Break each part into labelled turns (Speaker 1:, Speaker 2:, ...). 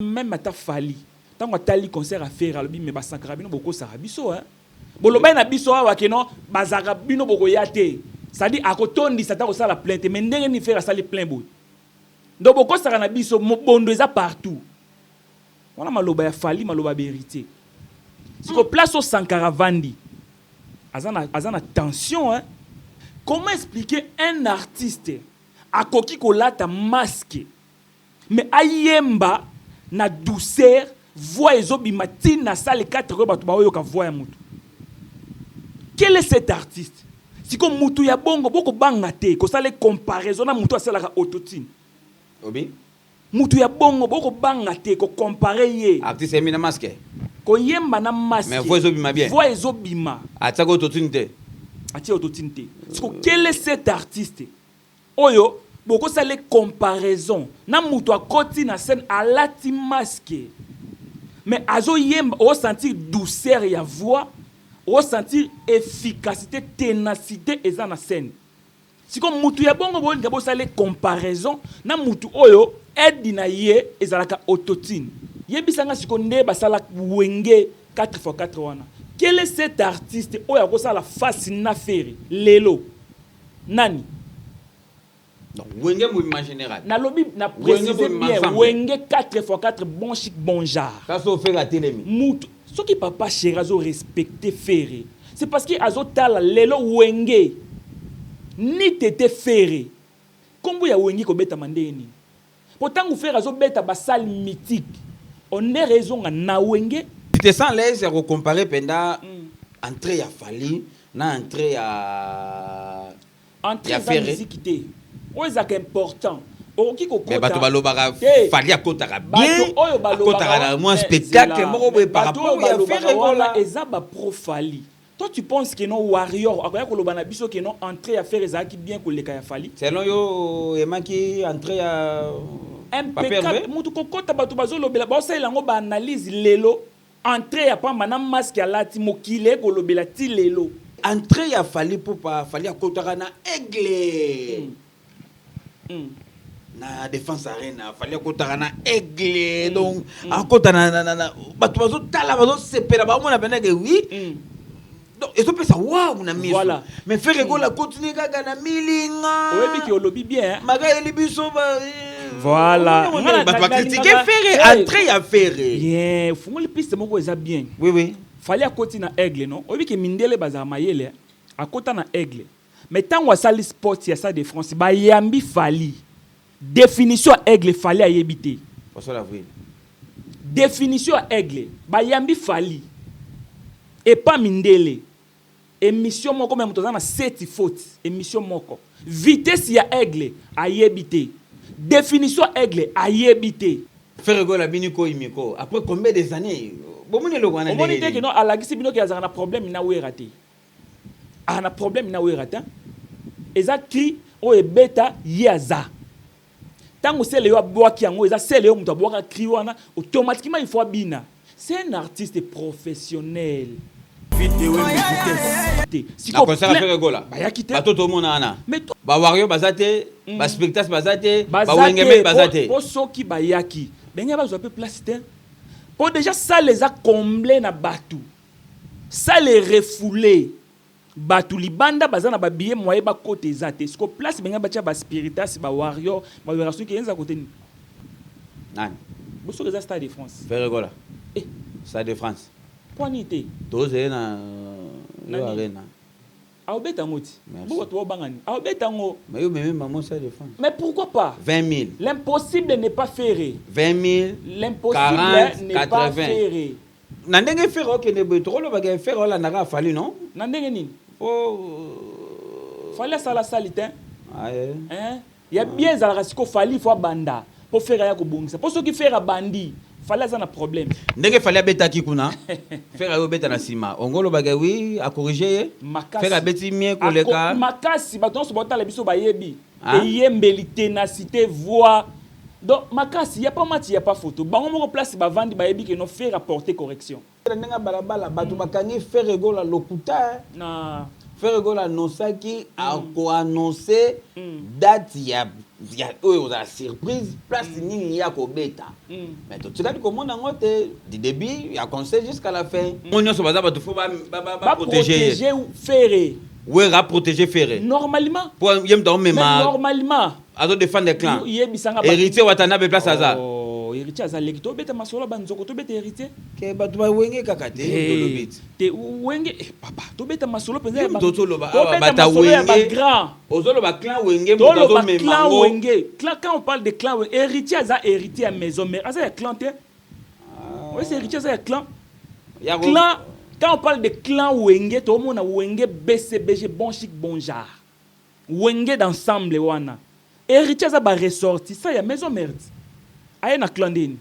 Speaker 1: Même ata Fally, ntango atali concert ya Ferre, alobi: "Me basankaka bino, bokosaka biso, hein. Bolobaki na biso awa ke non, bazalaka bino, bokoya te." C'est-à-dire akotondisa ata kosala plein te. Mais ndenge nini Ferre asali plein boye? Donc bokosaka na biso, mobondo eza partout wana. Maloba ya Fally, maloba ya vérité. Siko place oyo Sankara vandi, aza na tension, hein? Comment expliquer un artiste akoki kolata masque, mais ayemba na douceur, voix ezobima ntina salle 4 oyo bato baoyoka voix ya motu? Quel est cet artiste? Siko mutu ya bongo, bokobanga te kosala comparaison na mutu asalaka autotune.
Speaker 2: Obi.
Speaker 1: Mutu ya bongo, bokobanga te kocomparer ye.
Speaker 2: Artiste ayembi na masque.
Speaker 1: Koyemba na masque.
Speaker 2: Mais voix ezobima bien.
Speaker 1: Voix ezobima.
Speaker 2: Atiaka autotune te.
Speaker 1: Atie autotune te. Siko quel est cet artiste oyo bokosala comparaison na mutu akoti na scène, alati masque, mais azoyemba, osentir douceur ya voix, osentir efficacité, ténacité eza na scène? Siko mutu ya bongo, bolinga bosala comparaison na mutu oyo aide na ye ezalaka autotune? Yebisanga siko nde basala Wenge 4x4 wana, quel est cet artiste oyo akosala face na Ferre lelo? Nani?
Speaker 2: Donc Wenge mouvement général.
Speaker 1: Nalobi na précise bien, Wenge 4x4, bon chic, bon genre.
Speaker 2: Kasi oFerre atelemi.
Speaker 1: Mutu soki papa chéri azorespecte Ferre, c'est parce que azotala lelo Wenge ni tete Ferre, nkombo ya Wenge kobetama ndenge nini? Po ntango Ferre azobeta basalles mythique, honneur ezonga na Wenge.
Speaker 2: Tu te sens l'aise ya kocomparer mpenza entrée ya Fally na entrée ya
Speaker 1: Entrée eza musique te. Oyo ezalaka important, okoki
Speaker 2: kokota. Bato balobaka Fally akotaka bien, akotaka na mwa spectacle moko boye par rapport ya Ferre.
Speaker 1: Wana eza bapro Fally. Toi, tu penses que non, warrior akoya koloba na biso ke non, entrée ya Ferre ezalaki bien koleka ya Fally?
Speaker 2: Selon yo, emaki entrée ya
Speaker 1: Impeccable. Mutu kokota, bato bazolobela, baosalela yango baanalyse lelo. Entrée ya pamba na masque alati, mokili ekolobela ti lelo.
Speaker 2: Entrée ya Fally Ipupa, Fally akotaka na aigle. Na Défense Arena, Fally akotaka na aigle. Donc akota na bato bazotala, bazosepela, baomona mpenza ke oui. Donc ezopesa wawu na miso. Mais Ferre Gola continue kaka na milinga.
Speaker 1: Oyebi ke olobi bien.
Speaker 2: Makayeli biso.
Speaker 1: Voilà.
Speaker 2: Bato bacritiquer Ferre, entrée ya Ferre.
Speaker 1: Bien, ofungoli piste moko eza bien.
Speaker 2: Oui.
Speaker 1: Fally akoti na aigle, non? Oyebi ke mindele bazala mayele. Akota na aigle, mais ntango asali sport ya Stade de France, bayambi Fally, définition ya aigle, Fally ayebi te. Définition ya aigle, bayambi Fally epa mindele, émission moko, me moto aza na seti faute, émission moko, vitesse ya aigle ayebi te, définition ya aigle ayebi te.
Speaker 2: Ferre Gola bini ko imiko après combien des années? Bomoni eloko wana?
Speaker 1: Omoni te ke non, alakisi bino ke azalaka na problème na Wera te. Aza na problème na Wera te. Eza cri oyo ebeta ye aza ntango sele yo abwaki yango, eza sele yo moto abwaka cri wana, automatiquement il faut abina. C'est un artiste professionnel te.
Speaker 2: Na concert ya Ferre Gola,
Speaker 1: bayaki te.
Speaker 2: Bato tomona wana,
Speaker 1: Mais
Speaker 2: bawario baza te, baspectacle baza te,
Speaker 1: baza
Speaker 2: bawengeme
Speaker 1: te.
Speaker 2: Baza te.
Speaker 1: Po soki bayaki, benge bazwa mpe place te, po déjà salle eza comble na bato, salle refoulé, bato libanda baza na babillet, moye bakota eza te. Siko place benge batia baspiritas, bawarrior, bawera, soki eza kote nini?
Speaker 2: Nani?
Speaker 1: Bosoki eza Stade de France.
Speaker 2: Ferre Gola.
Speaker 1: Eh.
Speaker 2: Stade de France.
Speaker 1: Mpo nini te?
Speaker 2: Tozele na yo
Speaker 1: Nani?
Speaker 2: Arena.
Speaker 1: Aobeta yango ti.
Speaker 2: Merci.
Speaker 1: Bo bato baobanga nini? Aobeta yango.
Speaker 2: Mais yo meme mamo Stade de France.
Speaker 1: Mais pourquoi pas?
Speaker 2: 20 000.
Speaker 1: L'impossible n'est pas Ferre.
Speaker 2: 20 000.
Speaker 1: L'impossible
Speaker 2: 40,
Speaker 1: n'est pas
Speaker 2: 80.
Speaker 1: Ferre.
Speaker 2: Na ndenge Ferre okende boye, tokolobaka Ferre olandaka Fally, non?
Speaker 1: Na ndenge nini?
Speaker 2: Po
Speaker 1: Fally asala sali te.
Speaker 2: Aye.
Speaker 1: Hein? Ya bien ezalaka siko Fally fo abanda mpo Ferre aya kobongisa, mpo soki Ferre abandi, Fally aza na problème.
Speaker 2: Ndenge Fally abetaki kuna, Ferre ayo obeta na nsima, ongo olobaka oui, acorriger ye.
Speaker 1: Makasi.
Speaker 2: Ferre abeti mie koleka.
Speaker 1: Makasi, bato nyonso baotala biso bayebi.
Speaker 2: Hein?
Speaker 1: Eyembeli, ténacité, voix, donc makasi, ya pas match, ya pas photo. Bango moko place bavandi bayebi ke no, Ferre apporter correction.
Speaker 2: Na ndenge ya balabala, bato bakangi Ferre Gola lokuta.
Speaker 1: Na
Speaker 2: Ferre Gola annonçaki, akoannonce date ya Ya oyo ozala surprise, place nini ya kobeta. Mais totikali komona yango te du début ya concert jusqu'à la fin. Mo nyonso baza bato, faut baprotéger.
Speaker 1: Baprotéger Ferre.
Speaker 2: Wera protéger Ferre.
Speaker 1: Normalement.
Speaker 2: Po ye moto
Speaker 1: Mais
Speaker 2: aomema.
Speaker 1: Normalement.
Speaker 2: Azodéfendre clan.
Speaker 1: Yebisanga.
Speaker 2: Héritier Watanabe, place aza.
Speaker 1: Oh, Héritier aza leki. Tobeta masolo banzoko, tobeta Héritier.
Speaker 2: Ke bato bawenge kaka te, tolobi ti.
Speaker 1: Te, Wenge, papa, tobeta masolo mpenza ya
Speaker 2: Yo moto ozoloba awa,
Speaker 1: tobeta
Speaker 2: bata
Speaker 1: masolo ya
Speaker 2: Wenge.
Speaker 1: bagrand.
Speaker 2: Ozoloba clan Wenge, moto
Speaker 1: Toloba
Speaker 2: azomema
Speaker 1: clan
Speaker 2: yango.
Speaker 1: Wenge, clan, quand on parle de clan Wenge, Héritier aza héritier ya maison mère, aza ya clan te. Oyo c'est Héritier aza ya clan. Clan, quand on parle de clan Wenge, tomona Wenge BCBG, bon chic bon genre, Wenge d'ensemble wana, Héritier aza baressortissant ya maison mère, aye na clan ndeni?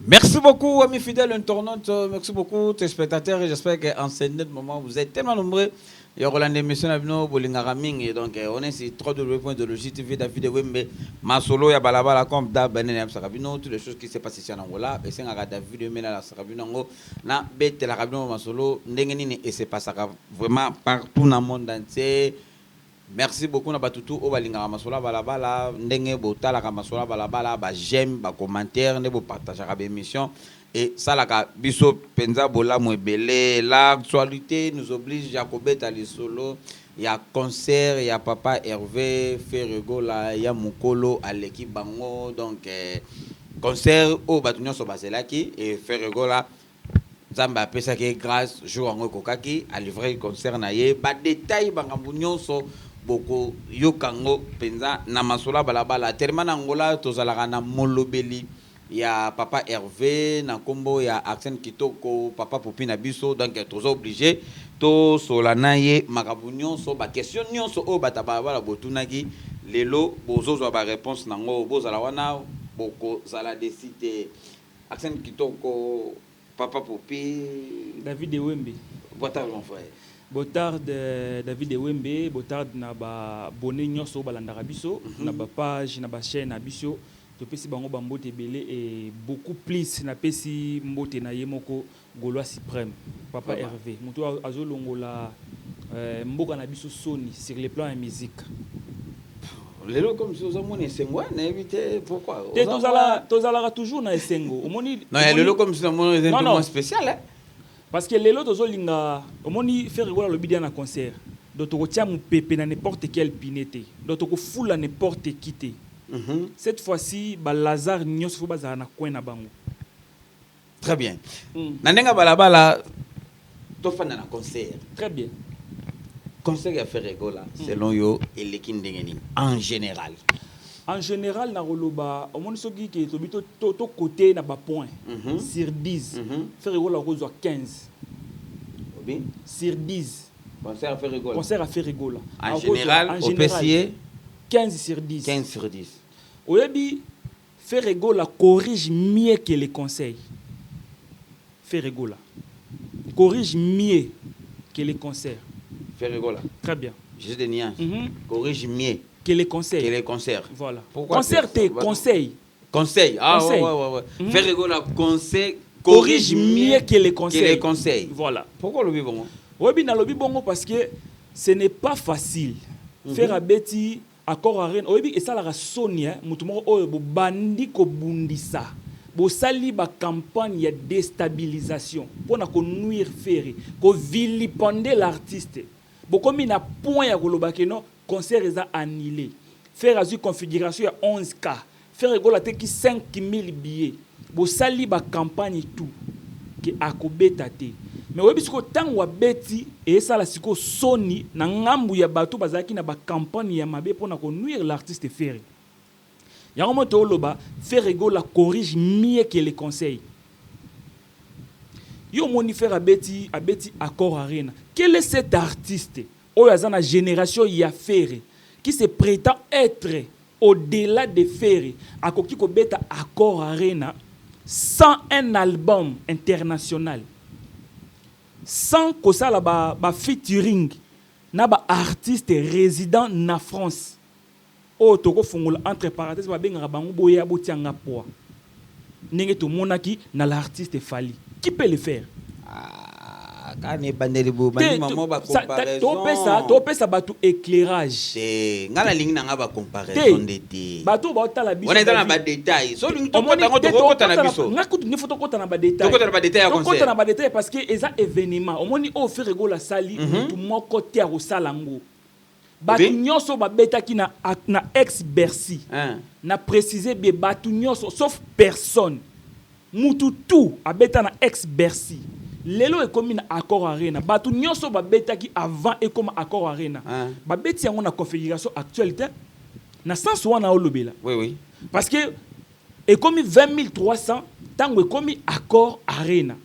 Speaker 2: Merci beaucoup, amis fidèles internautes. Merci beaucoup, téléspectateurs. Et j'espère qu'en ce net moment, vous êtes tellement nombreux. Il y aura l'émission na bino bolingaka mingi. Donc, on est sur www.logitv David Wembe. Masolo ya balabala comme d'hab, benene ya Sarabino. Toutes les choses qui se passent ici en Angola. Et c'est un David Wembe na Sarabino ngo. Na bete la rabino masolo. Ndenge nini et se passera vraiment partout dans le monde entier. Merci beaucoup na batutu oyo balingaka masolo ya balabala, ndenge botalaka masolo ya balabala, ba j'aime, ba commentaire, nde bopartageaka baémission, esalaka biso mpenza bolamu ebele. L'actualité nous oblige ya kobeta lisolo ya concert ya papa Hervé Ferre Gola, ya mokolo aleki bango. Donc concert oyo bato nyonso bazelaki, e Ferre Gola, Nzambe apesaki ye grâce, jour yango ekokaki, alivrer concert na ye. Badetail, makambo nyonso bokoyoka yango mpenza na masolo ya balabala. Telema na Angola, tozalaka na molobeli ya papa Hervé na nkombo ya Arsène Kitoko, papa Popi na biso. Donc toza obligé tosola na ye makambo nyonso, baquestion nyonso oyo bato ya balabala botunaki, lelo bozozwa baréponse nango. Bozala wana, bokozala déçus te. Arsène Kitoko, papa Popi.
Speaker 1: David Ewembe.
Speaker 2: Boa tarde, mon frère.
Speaker 1: Boa tarde, David Ewembe. Boa tarde na baabonnés nyonso oyo balandaka biso na bapage, na bachaîne na biso. Topesi bango bambote ebele et beaucoup plus napesi mbote na ye moko Gaulois suprême, papa
Speaker 2: Papa.
Speaker 1: Hervé, moto oyo azolongola mboka na biso soni sur le plan ya musique.
Speaker 2: Lelo comme si ozomona esengo, nayebi te pourquoi.
Speaker 1: Te, tozalaka toujours na esengo, omoni.
Speaker 2: Non, ya lelo comme si namona eza un
Speaker 1: Non,
Speaker 2: peu
Speaker 1: non.
Speaker 2: moins spécial, hein?
Speaker 1: Parce que lelo tozolinga, omoni, Ferre Gola alobi dia na concert, donc tokotia mopepe na n'importe quel pine te, donc tokofula n'importe qui te. Cette fois-ci, balazare nyonso fo bazala na coin na bango.
Speaker 2: Très bien. Na ndenge ya balabala, tofanda na concert.
Speaker 1: Très bien.
Speaker 2: Concert ya Ferre Gola, selon yo, eleki ndenge nini en général?
Speaker 1: En général, nakoloba, omoni, soki ke tobi tokote na bapoint sur 10, Ferre Gola akozwa 15.
Speaker 2: Obi?
Speaker 1: Sur 10.
Speaker 2: Concert ya Ferre Gola.
Speaker 1: Concert ya Ferre Gola.
Speaker 2: En général,
Speaker 1: En
Speaker 2: opesi ye
Speaker 1: 15 sur 10.
Speaker 2: 15 sur 10.
Speaker 1: Oyebi, Ferre Gola corrige mieux que les conseils. Ferre Gola corrige mieux que les concerts.
Speaker 2: Ferre Gola.
Speaker 1: Très bien.
Speaker 2: Juste des nuances. Corrige mieux
Speaker 1: que les conseils.
Speaker 2: Que les concerts.
Speaker 1: Voilà.
Speaker 2: Pourquoi?
Speaker 1: Concert te, conseil.
Speaker 2: Conseil, ah.
Speaker 1: Conseil.
Speaker 2: Ouais. Ferre Gola conseil.
Speaker 1: Corrige mieux que les conseils.
Speaker 2: Que les conseils.
Speaker 1: Voilà.
Speaker 2: Pourquoi lobi bongo?
Speaker 1: Oyebi, nalobi bongo parce que ce n'est pas facile. Ferre abeti Accor Arena. Oyebi, esalaka soni, hein, motu moko oyo bobandi kobundisa, bosali bacampagne ya déstabilisation mpona konuire Ferre, kovilipender l'artiste, bokomi na point ya koloba ke non, concert eza annulé. Ferre azwi configuration ya 11K, Ferre Gola ateki 5000 billets, bosali bacampagne tout ke akobeta te. Mais oyebi, sikoyo ntango abeti, eyesala sikoyo soni na ngambu ya bato bazalaki na bacampagne ya mabe mpona konuire l'artiste Ferre. Yango mo tooloba Ferre Gola corrige mieux que les conseils. Yo omoni, Ferre abeti Accor Arena. Quel est cet artiste oyo aza na génération ya Ferre, qui se prétend être au-delà de Ferre, akoki kobeta Accor Arena sans un album international, sans kosala ba featuring na baartiste résident na France, oyo tokofungola entre parenthèse, babengaka bango boya botianga poids, ndenge tomonaki na l'artiste Fally? Qui peut le faire?
Speaker 2: Ah, Kaka na ebandeli boye bandima mwa bacomparaison.
Speaker 1: Topesa bato éclairage.
Speaker 2: Te, ngai nalingi na ngai bacomparaison nde te.
Speaker 1: Bato baotala biso
Speaker 2: wana eza na badétail. So olingi tokota yango, tokokota na biso.
Speaker 1: Nga kutu nde faut tokota na badétail.
Speaker 2: Tokota na badétail ya
Speaker 1: Tokota
Speaker 2: concert.
Speaker 1: na badétail, parce que eza événement. Omoni oyo Ferre Gola asali, motu moko te akosala yango. Bato nyonso babetaki na ex Bercy, na précise bien, bato nyonso sauf personne, mutu tout abeta na ex Bercy, lelo ekomi na Accor Arena. Bato nyonso babetaki avant ekoma Accor Arena, babeti yango na configuration actuelle te, na sens wana olobela.
Speaker 2: oui oui
Speaker 1: Parce que ekomi 20 300 ntango ekomi Accor Arena.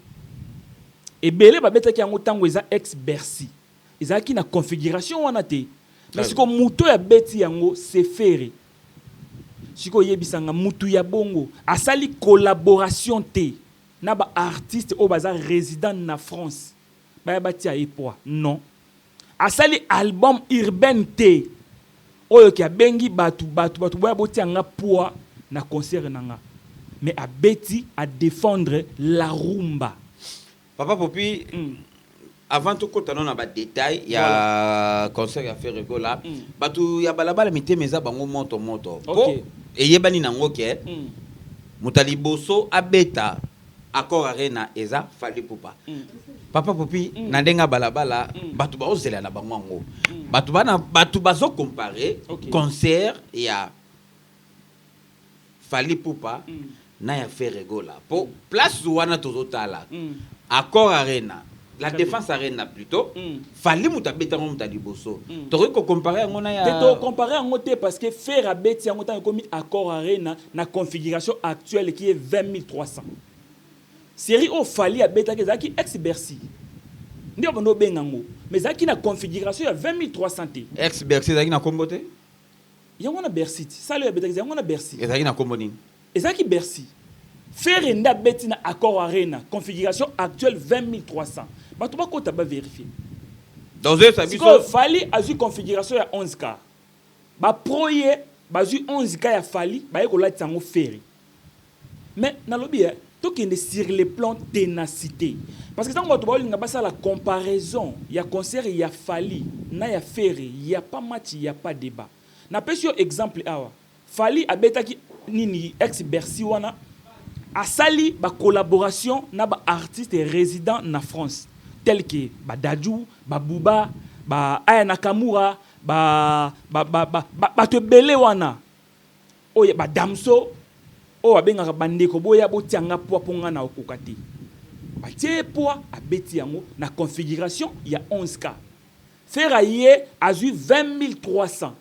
Speaker 1: Ebele babetaki yango ntango eza ex Bercy, ezalaki na configuration wana te. Mais sikoyo moto oyo abeti yango, c'est Ferre. Sikoyo oyebisanga, mutu ya bongo asali collaboration te na baartiste oyo baza résident na France, baya batia ye poids? Non. Asali album urbaine te oyo ki abengi bato, bato, bato boya botia nga poids na concert na nga. Mais abeti adéfendre la rumba.
Speaker 2: Papa Popi, avant tokota no na badétail ya concert ya Ferre Gola, bato ya balabala, mitema eza bango moto moto, po eyebani nango ke moto ya liboso abeta Accor Arena eza Fally Ipupa. Papa Popi, na ndenge ya balabala, bato baozela na bango yango. Bato bana, bato bazocompare concert ya Fally Ipupa na ya Ferre Gola, po place wana tozotala Accor Arena, La Défense Arena plutôt, Fally moto abetango moto ya liboso. Tokoki kocompare yango na ya
Speaker 1: Te, tocompare yango te, parce que Ferre abeti yango ntango ekomi Accor Arena na configuration actuelle qui est 20 300. Série oyo Fally abetaki ezalaki ex Bercy nde babanda obenga yango, mais ezalaki na configuration ya 20 300 te.
Speaker 2: Ex Bercy ezalaki na nkombo te?
Speaker 1: Yango na Bercy ti sale oyo abetaki, yango na Bercy.
Speaker 2: Ezalaki na nkombo nini?
Speaker 1: Ezalaki Bercy. Ferre nde abeti na Accor Arena, configuration actuelle 20 300. Bato bakota bavérifie.
Speaker 2: Donc ozoyebisa
Speaker 1: Sikoyo
Speaker 2: biso
Speaker 1: Fally azwi configuration ya 11 k, bapro ye bazwi 11 k ya Fally, baye kolatisa yango Ferre. Mais nalobi tokende sur le plan ténacité, parce que ntango bato baolinga basala comparaison ya concert ya Fally na ya Ferre, ya pas match, ya pas débat. Napesi yo exemple awa: Fally abetaki nini, ex Bercy wana, asali bacollaboration na baartiste résident na France tel que baDadju, baBooba, ba Aya Nakamura, bato ebele wana oyo baDamso oyo babengaka bandeko, boya botianga poids mpo nga na okoka te. Batie ye poids, abeti yango na configuration ya 11 k. Ferre ye azwi 20 300,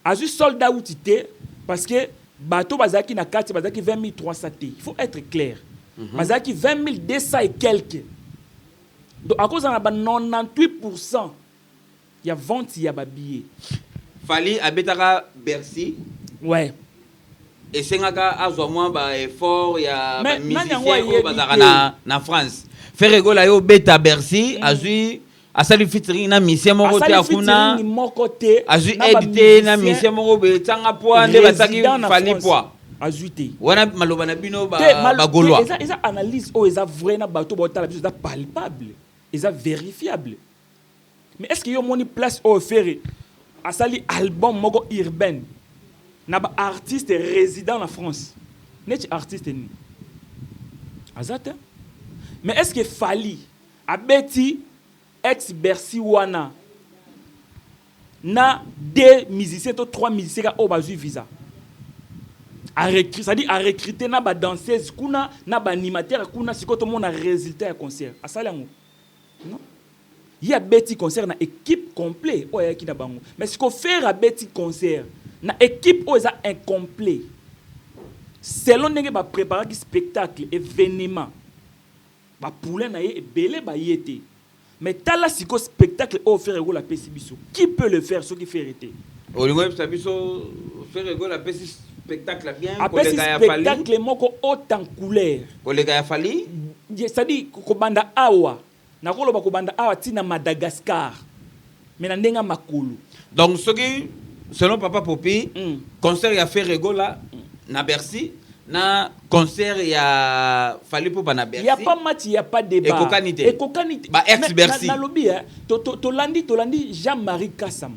Speaker 1: azwi sold out te, parce que bato bazalaki na kati bazalaki 20 300 te. Il faut être clair, bazalaki 20 200 et quelques. Donc akozala na ba 98 ya vente ya babillet.
Speaker 2: Fally abetaka Bercy, esengaka azwa mwa baeffort ya
Speaker 1: Mais nani yango
Speaker 2: bamusicien oyo
Speaker 1: ayebi
Speaker 2: bazalaka
Speaker 1: te?
Speaker 2: na France. Ferre Gola ye obeta Bercy, azwi, asali featuring na musicien moko te
Speaker 1: Asali
Speaker 2: akuna.
Speaker 1: Featuring moko te.
Speaker 2: Azwi
Speaker 1: Na
Speaker 2: aide te na
Speaker 1: bamusicien
Speaker 2: musicien moko boye etianga poids nde batiaki
Speaker 1: résident na
Speaker 2: Fally
Speaker 1: France.
Speaker 2: poids.
Speaker 1: Azwi te.
Speaker 2: Wana maloba na bino
Speaker 1: Te,
Speaker 2: bagaulois.
Speaker 1: te, eza analyse oyo eza vrai na bato baotala biso, eza palpable, eza vérifiable. Mais est ce que yo omoni place oyo Ferre asali album moko urbaine na baartiste résident na France? Neti artiste nini aza te. Mais est ce que Fally abeti ex Bercy wana na deux musiciens to trois musiciens ka oyo bazwi visa, c'est-à-dire arecruter na badanseuse kuna, na baanimateur kuna? Sikoyo tomona résultat ya concert asali yango. Non, ye abeti concert na équipe complet oyo ayaki na bango. Mais sikoyo Ferre abeti concert na équipe oyo eza incomplet, selon ndenge bapréparaki spectacle, événement, bapoulain na ye ebele baye te. Mais tala sikoyo spectacle oyo Ferre Gola apesi biso. Qui peut le faire soki Ferre te?
Speaker 2: Olingi oyebisa biso Ferre Gola apesi spectacle bien
Speaker 1: Apesi
Speaker 2: koleka ya Fally?
Speaker 1: Spectacle moko haute en couleur.
Speaker 2: Koleka ya Fally?
Speaker 1: C'est-à-dire kobanda awa, nakoloba kobanda awa ntina Madagascar, mais na ndenge ya makolo.
Speaker 2: Donc soki selon papa Popi, concert ya Ferre Gola na Bercy Na concert ya Fally Ipupa na
Speaker 1: Bercy. Y a pas match, y a pas débat.
Speaker 2: Ekokani te.
Speaker 1: Ekokani te.
Speaker 2: Ba ex Bercy.
Speaker 1: Nalobi hein, tolandi tolandi Jean-Marie Kassam.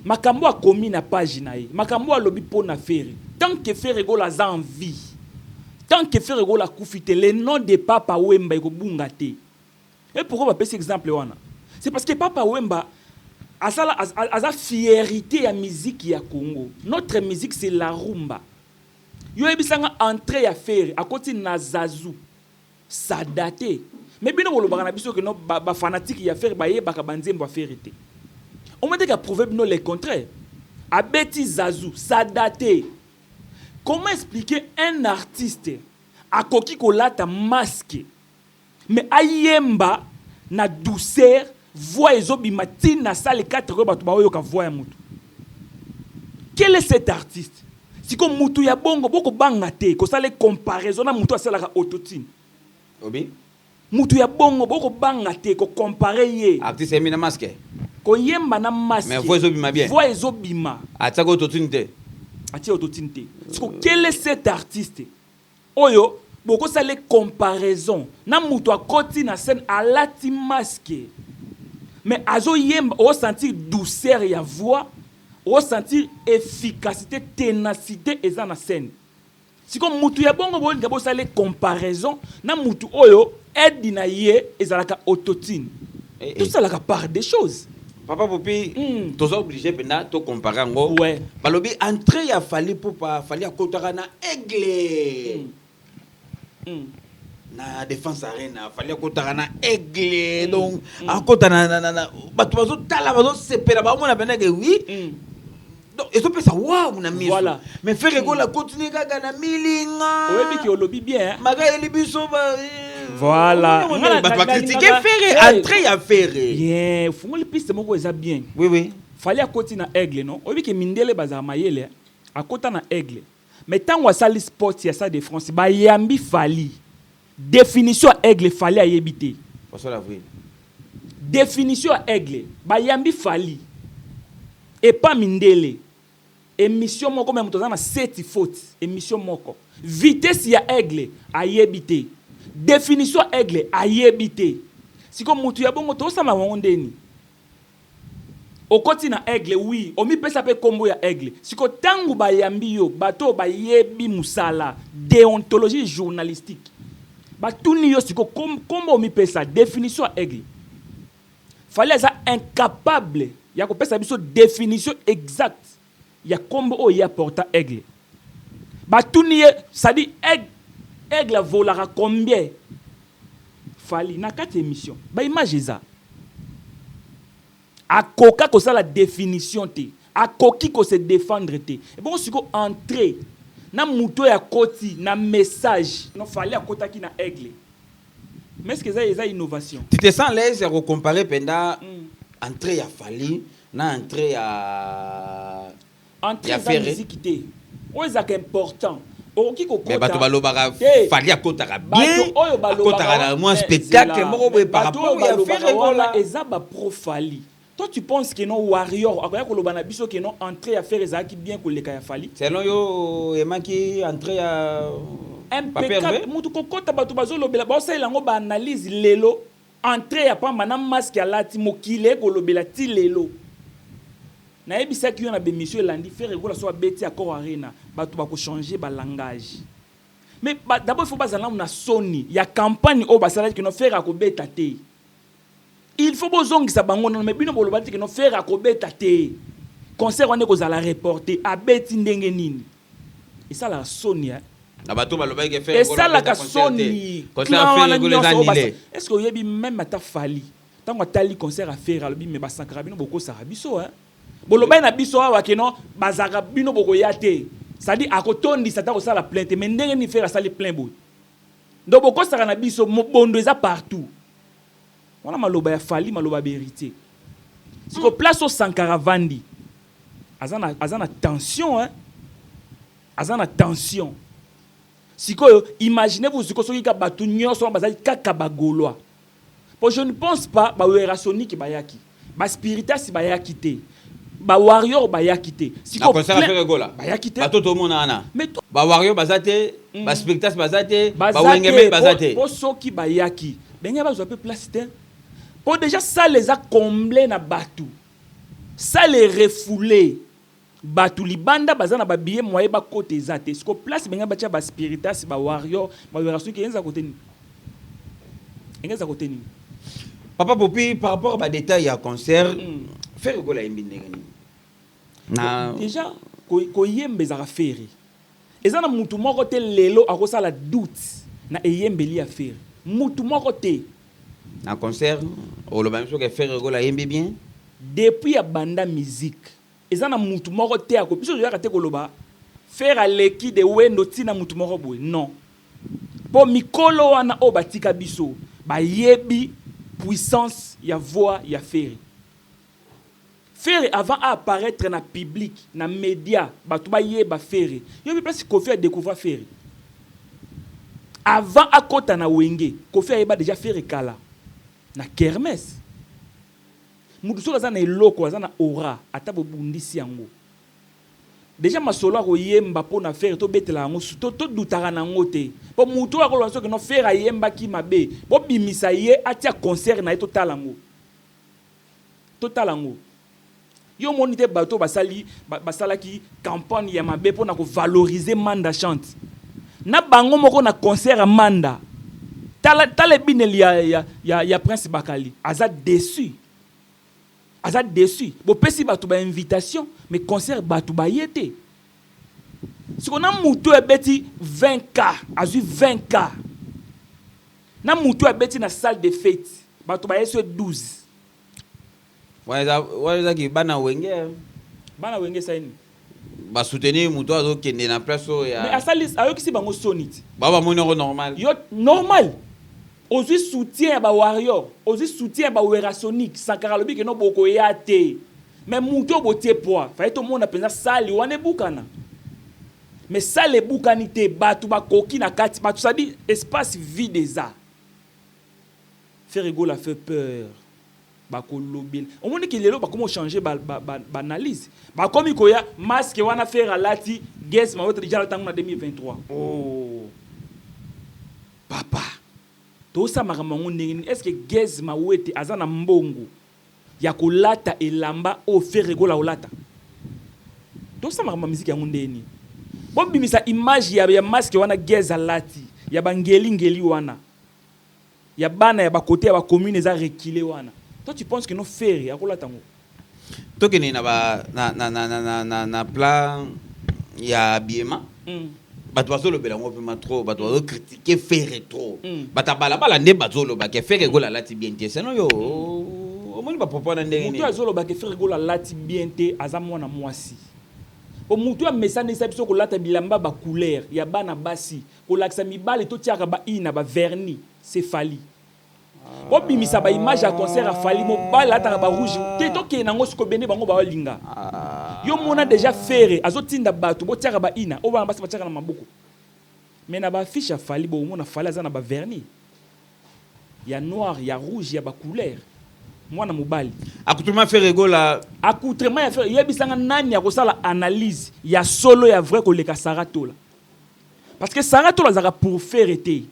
Speaker 1: Makambo akomi na page na ye. Makambo alobi mpo na Ferre. Tant que Ferre Gola aza en vie, tant que Ferre Gola akufi te, le nom de Papa Wemba ekobunga te. Et pourquoi bapesi exemple wana? C'est parce que Papa Wemba asala aza fierté ya musique ya Congo. Notre musique, c'est la rumba. Yo yebisanga, entrée ya Ferre, akoti na Zazu, ça date. Mais bino bolobaka na biso ke no, bafanatike ya Ferre bayebaka banzembo ya Ferre te. Omoni te prouver bino le contraire. Abeti Zazu, ça date. Comment expliquer un artiste akoki kolata masque, mais ayemba na douceur, voix ezobima ntina salle 4 oyo bato baoyoka voix ya motu? Quel est cet artiste? Siko mutu ya bongo, bokobanga te kosala comparaison na mutu asalaka autotune.
Speaker 2: Obi.
Speaker 1: Mutu ya bongo, bokobanga te kocomparer ye.
Speaker 2: Artiste ayembi na masque.
Speaker 1: Koyemba na masque.
Speaker 2: Mais voix ezobima bien.
Speaker 1: Voix ezobima.
Speaker 2: Atiaka autotune te.
Speaker 1: Atie autotune te. Siko quel est cet artiste oyo bokosala comparaison na mutu akoti na scène, alati masque, mais azoyemba, osentir douceur ya voix, osentir efficacité, ténacité eza na scène? Siko mutu ya bongo, bolinga bosala comparaison na mutu oyo aide na ye ezalaka autotune?
Speaker 2: Eh, eh.
Speaker 1: Tosalaka part des choses.
Speaker 2: Papa Popi, toza obligé mpenza tocomparer yango. Balobi entrée ya Fally Ipupa, Fally akotaka na aigle. Na Défense Arena, Fally akotaka na aigle. Donc akota na bato bazotala, bazosepela, baomona mpenza ke oui. Donc ezopesa wawu na miso. Mais Ferre Gola continue kaka na milinga.
Speaker 1: Oyebi ke olobi bien.
Speaker 2: Makayeli biso ba
Speaker 1: Voilà.
Speaker 2: Bato bacritiquer Ferre, entrée ya Ferre.
Speaker 1: Bien, ofungoli piste moko eza bien.
Speaker 2: Oui.
Speaker 1: Fally akoti na aigle, non? Oyebi ke mindele bazala mayele. Akota na aigle, mais ntango asali sport ya Stade de France, bayambi Fally, définition ya aigle, Fally ayebi te.
Speaker 2: Poisson d'avril.
Speaker 1: Définition ya aigle, bayambi Fally epa mindele, émission moko, me moto aza na seti faute, émission moko, vitesse ya aigle ayebi te, définition ya aigle ayebi te. Siko motu ya bongo, tosala bango ndeni? Okoti na aigle, oui, omipesa mpe nkombo ya aigle. Siko ntango bayambi yo, bato oyo bayebi mosala déontologie journalistique batuni yo siko nkombo omipesa, définition ya aigle. Fally aza incapable ya kopesa biso définition exacte ya nkombo oyo ye aporta aigle. Batuni ye, c'est-à-dire aigle, aigle avolaka combien? Fally na kati ya émission, baimage eza, akoka kosala définition te, akoki kose défendre te. Ebongo sikoyo entrée na moto oyo akoti na message, no, Fally akotaki na aigle, mais est ce que eza innovation?
Speaker 2: Tu te sens à l'aise ya kocomparer mpenza entrée ya Fally na entrée ya
Speaker 1: Entrée
Speaker 2: ya
Speaker 1: eza
Speaker 2: Ferre?
Speaker 1: Musique te oyo ezalaka important. Okoki
Speaker 2: Mais bato
Speaker 1: kokota
Speaker 2: balobaka
Speaker 1: Te.
Speaker 2: Fally akotaka
Speaker 1: Bato
Speaker 2: bien,
Speaker 1: oyo balobaka
Speaker 2: akotaka na mwa
Speaker 1: Eh,
Speaker 2: spectacle
Speaker 1: zela.
Speaker 2: moko boye par
Speaker 1: Bato oyo
Speaker 2: rapport ya
Speaker 1: balobaka
Speaker 2: Ferre
Speaker 1: wana
Speaker 2: Gola.
Speaker 1: eza bapro Fally. Toi, tu penses que non, warrior akoya koloba na biso ke non, entrée ya Ferre ezalaki bien koleka ya Fally?
Speaker 2: Selon yo, emaki entrée ya
Speaker 1: Impeccable. Mutu kokota, bato bazolobela, baosalela yango baanalyse lelo. Entrée ya pamba na masque alati, mokili ekolobela ti lelo. Nayebisaki yo na bémission elandi, Ferre Gola so abeti Accor Arena, bato bakochanger balangage. Mais d'abord il faut bazala nanu na soni ya campagne oyo basalaki keno Ferre akobeta te. Il faut bozongisa bango nano. Mais bino boloba te keno Ferre akobeta te, concert wana ekozala reporté. Abeti ndenge nini? Esalaka soni, eh?
Speaker 2: Na bato balobaki ke Ferre Gola
Speaker 1: Esalaka
Speaker 2: abeta concert te.
Speaker 1: soni.
Speaker 2: Concert
Speaker 1: Clan
Speaker 2: ya
Speaker 1: wana
Speaker 2: Ferre Gola eza
Speaker 1: nyonso oyo
Speaker 2: annulé.
Speaker 1: est ce que oyebi, même ata Fally, ntango atali concert ya Ferre, alobi: me basankara bino, bokosaka biso, hein? Bolobaki na biso awa keno bazalaka bino bokoya te. C'est-à-dire akotondisa ata kosala plein te, mais ndenge nini Ferre asali plein boye? Donc bokosaka na biso, mobondo eza partout. Wana maloba ya Fally, maloba ya vérité. Siko place oyo Sankara vandi, aza na tension, hein? Aza na tension. Sikoyo imaginez vous sikoyo soki ka bato nyonso wana bazali kaka bagaulois, po je ne pense pas bawerasoniki bayaki, baspiritas bayaki te. Bawarrior bayaki te.
Speaker 2: Na concert ya Ferre Gola?
Speaker 1: Bayaki te.
Speaker 2: Bato tomona wana.
Speaker 1: Mais
Speaker 2: Bawarrior baza te, baspectacle baza te,
Speaker 1: baza
Speaker 2: bawengeme
Speaker 1: te.
Speaker 2: Baza te.
Speaker 1: Po soki bayaki, benge bazwa mpe place te, mpo déjà salle eza comble na bato, salle refoulé, bato libanda baza na babillet, moye bakota eza te. Siko place benge batia baspiritas, bawarrior, bawera, soki eza kote nini, enge eza kote nini?
Speaker 2: Papa Popi, par rapport à badétail ya concert, Ferre Gola ayembi ndenge nini na
Speaker 1: Déjà koyemba ezalaka Ferre. Eza na mutu moko te lelo akosala doute na eyembeli ya Ferre, mutu moko te.
Speaker 2: Na concert, oloba biso ke Ferre Gola ayembi bien?
Speaker 1: Depuis abanda musique, eza na mutu moko te ako biso toyaka te koloba Ferre aleki de wendo ntina mutu moko boye, non, mpo mikolo wana oyo batika biso bayebi puissance ya voix ya Ferre. Ferre, avant apparaître na public, na média, bato bayeba Ferre, yobi place Kofi adécouvrir Ferre. Avant akota na Wenge, Kofi ayeba déjà Ferre kala na kermesse. Mutu soki aza na eloko, aza na aura, ata bobundisi yango déjà, masolo akoyemba mpo na Ferre tobetela yango, todutaka na yango te, mpo mutu oyo akoloba soki no Ferre ayembaki mabe, bobimisa ye atia concert na ye, totala yango, totala yango. Yo omoni te bato basali basalaki campagne ya mabe mpona kovaloriser Manda Chante na bango moko na concert ya Manda. Tala, tala ebineli ya Prince Bakali, aza déçu, aza déçu. Bopesi bato bainvitation, mais concert bato baye te. Siko na mutu oyo abeti 20K, azwi 20K, na mutu oyo abeti na salle de fête, bato baye so 12.
Speaker 2: Wana ezaki bana Wenge.
Speaker 1: Bana Wenge esali nini?
Speaker 2: Basoutenir moto azokende na place oyo
Speaker 1: Mais
Speaker 2: ya
Speaker 1: asali, ayokisi bango soni ti.
Speaker 2: Bao bamoni yango normal.
Speaker 1: Yo normal, ozwi soutien ya bawarrior, ozwi soutien ya bawerasonic, Sankara alobi ke no, bokoya te, mais motu oyo botie poids faye tomona mpenza salle wana ebukana, mais salle ebukani te. Bato bakoki na kati, bato sadi espace vide eza. Ferre Gola fait peur. Bakolobela, omoni ke lelo bakomi ochange baanalyse, bakomi koya masque wana Ferre alati, Gaz Mawete déjà alatango na 2023. Oh papa, tosala makambo yango ndenge nini? Est ce que Gaz Mawete aza na mbongo ya kolata elamba oyo Ferre Gola olata? Tosala makambo ya miziki yango ndenge nini? Bobimisa image ya masque wana Gaz alati, ya bangelingeli wana ya bana ya bakote ya bacommune eza reculé wana. Toi, tu penses que no Ferre akolata yango?
Speaker 2: Tokende na ba na na na na na, na, na plan ya habillement. Bato bazolobela yango vraiment trop, bato bazocritiquer Ferre trop. Bato ya balabala nde bazolobaka Ferre Gola alati bien te. Seno yo omoni bapropos wana ndenge
Speaker 1: Motu
Speaker 2: nini?
Speaker 1: Azolobaka Ferre Gola alati bien te, aza mwana mwasi, po motu amesanisa biso kolata bilamba bacouleur ya bana basi, kolakisa mibali, totiaka baina bavernis, c'est Fally. Bobimisa baimage ya concert ya Fally, mobali alataka barouge te. Tokende nango sikoyo, bende bango baolinga. Yo mona déjà Ferre azotinda bato botiaka baina oyo bana basi batiaka na maboko, mais na baaffiche ya Fally, bomona Fally aza na bavernis ya noir, ya rouge, ya bacouleur, mwana mobali.
Speaker 2: Accoutrement Ferre Gola.
Speaker 1: Accoutrement ya Ferre, yebisanga nani akosala analyse ya solo, ya vrai, koleka Sara Tola? Parce que Sara Tola azalaka pour Ferre te,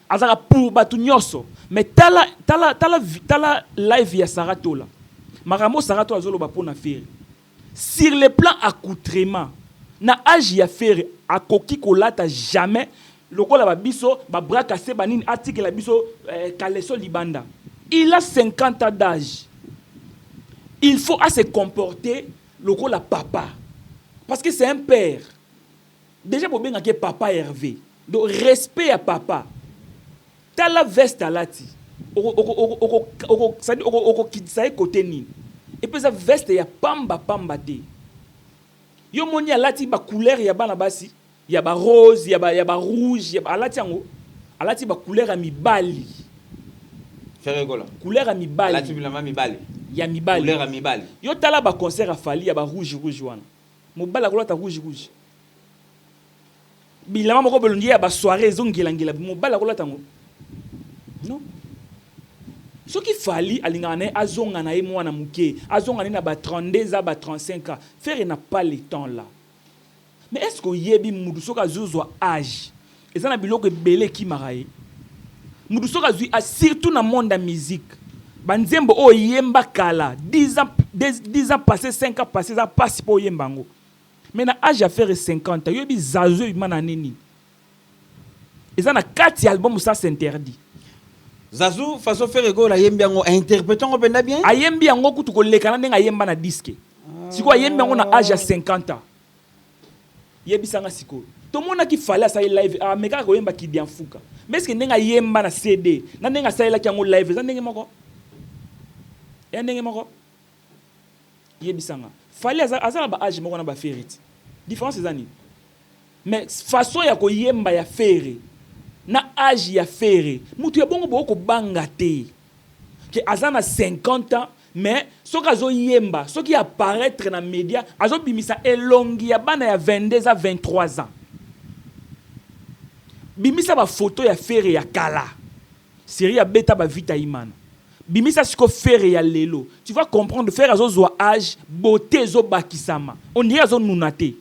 Speaker 1: azalaka pour bato nyonso. Mais tala, tala, tala, tala live ya Sara Tola, makambo Sara Tola azoloba mpo na Ferre sur le plan accoutrement. Na age ya Ferre, akoki kolata jamais lokola babiso babras cassé banini, atikela biso kaleso libanda. Il a 50 ans d'âge, il faut à se comporter lokola papa, parce que c'est un père déjà. Bobengaki ye papa Hervé, donc respect ya papa. Tala veste alati, okokitisa ye kote nini? Epe eza veste ya pamba pamba te. Yo moni alati bacouleur ya bana basi, ya barose, ya barouge, alati yango, alati bacouleur ya mibali.
Speaker 2: Ferre Gola.
Speaker 1: Couleur ya mibali.
Speaker 2: Alati bilamba mibali.
Speaker 1: Ya mibali.
Speaker 2: Couleur ya mibali.
Speaker 1: Yo tala baconcert ya Fally ya barouge rouge wana, mobali akolata rouge rouge, bilamba moko bolongi ya basoirée ezongelangela, mobali akolata yango? Non. Soki Fally alingaka na ye azonga na ye mwana moke, azonga na ye na ba 32 ans, ba 35 ans, Ferre n'a pas le temps là. Mais est ce que oyebi mutu soki azozwa age, eza na biloko ebele ekimaka ye? Mutu soki azwi age, surtout na monde ya musique, banzembo oyo oyemba kala 10 ans, 10 ans passé, 5 ans passé, eza mpasi mpo oyemba yango. Mais na age ya Ferre, 50 ans, oyebi Zazu ebima na nini? Eza na kati ya album Ça s'interdit.
Speaker 2: Zazu, façon Ferre Gola ayembi yango, ainterpréter yango mpenza bien.
Speaker 1: Ayembi yango kutu koleka na ndenge ayemba na disque. Sikoyo ayembi yango na age ya 50 ans. Yebisanga sikoyo, tomonaki Fally asali live, amekaka koyemba Kidianfuka, mais est-ce ndenge ayemba na CD na ndenge asalelaki yango live eza ndenge moko? Eya ndenge moko? Yebisanga. Fally aza na baage moko na baFerre ti, différence eza nini? Mais façon ya koyemba ya Ferre na age ya Ferre, mutu ya bongo boko kobanga te ke aza na 50 ans, mais soki azoyemba, soki apparaître na média, azobimisa elongi ya bana ya 22 à 23 ans. Bimisa bafoto ya Ferre ya kala, série ya beta bavita imana, bimisa siko Ferre ya lelo, tu vas comprendre. Ferre azozwa age, beauté ezobakisama, on dirait azonuna te.